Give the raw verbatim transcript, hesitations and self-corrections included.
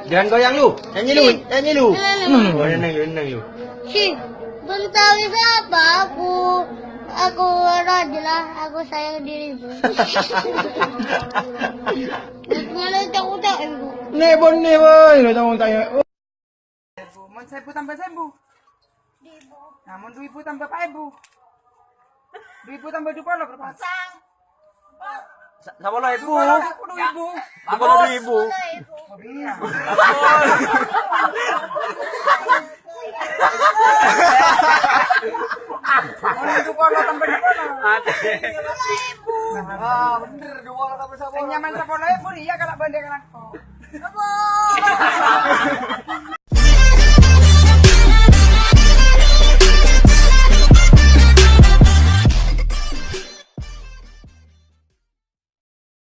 Jangan goyang lu. Nyanyi lu, nyanyi lu. Nyanyi lu. Oh, nyanyi lu, nyanyi lu. Si, bentang siapa aku? Aku raja lah, aku sayang dirimu. Nyalah tak utak ibu. Nih, Bon, nih, Bon. Lu tahu tak ya? Mon sèbu tambah sèbu. Nah, mon du èbu tambah pa èbu. Du èbu tambah du polo bârâmpa? Sa-, sapolo èbu. Du polo èbu. Sapolo èbu. Iya. Mon du polo tambah du polo. Ate. Ah, bener, du polo tambah sapolo. Sing nyaman sapolo èbu, iya, kalau banding kan aku.